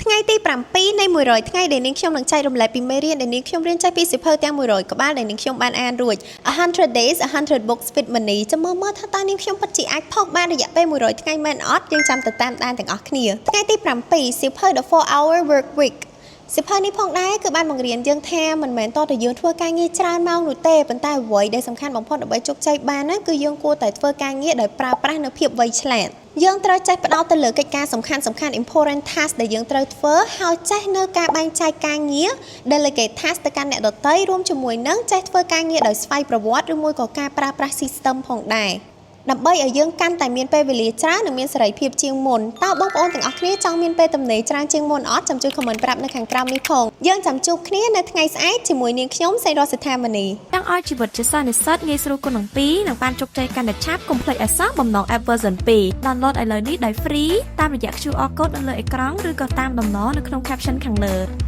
ថ្ងៃទី7នៃ100ថ្ងៃដែលនាងខ្ញុំនឹងចែករំលែកពីមេរៀនដែលនាងខ្ញុំរៀនចេះពីសៀវភៅទាំង100ក្បាលដែលនាងខ្ញុំបានអានរួច100 days 100 books with money ចាំមើលមើលថាតើនាងខ្ញុំពិតជាអាចផុសបានរយៈពេល100ថ្ងៃមែនអត់យើងចាំទៅតាមដានទាំងអស់គ្នាថ្ងៃទី7សៀវភៅ The 4 Hour Work Week សៀវភៅនេះផងដែរគឺបានបង្រៀនយើងថាមិនមែនតតែយើងធ្វើការងារច្រើនម៉ោងនោះទេប៉ុន្តែអ្វីដែលសំខាន់បំផុតដើម្បីជោគជ័យបានណាគឺយើងគួរតែធ្វើការងារដោយប្រើប្រាស់នូវភាពវៃឆ្លាតយើងត្រូវចេះផ្ដោតទៅលើកិច្ចការសំខាន់សំខាន់ important task ដែលយើងត្រូវធ្វើហើយចេះនៅការបែងចែកការងារ delegate task ទៅកាន់អ្នកដទៃរួមជាមួយនឹងចេះធ្វើការងារដោយស្វ័យប្រវត្តិឬមួយក៏ការប្រើប្រាស់ system ផងដែរដើម្បីឲ្យយើងកាន់តែមានពេលវេលាច្រើននិងមានសេរីភាពជាងមុនតើបងប្អូនទាំងអស់គ្នាចង់មានពេលទំនេរច្រើនជាងមុនអត់ចាំជួយ comment ប្រាប់នៅខាងក្រោមនេះផងយើងចាំជួបគ្នានៅថ្ងៃស្អែកជាមួយនាងខ្ញុំសេងរស់សិដ្ឋាមនី ចង់ឲ្យជីវិតជាសិស្សនិស្សិតងាយស្រួលគុណនឹង2និងបានជោគជ័យកាន់តែឆាប់កុំភ្លេចឲ្យសោះបំណង App version 2 Download ឥឡូវនេះដោយ free តាមរយៈ QR code នៅលើអេក្រង់ឬក៏តាមតំណនៅក្នុង caption ខាងលើ។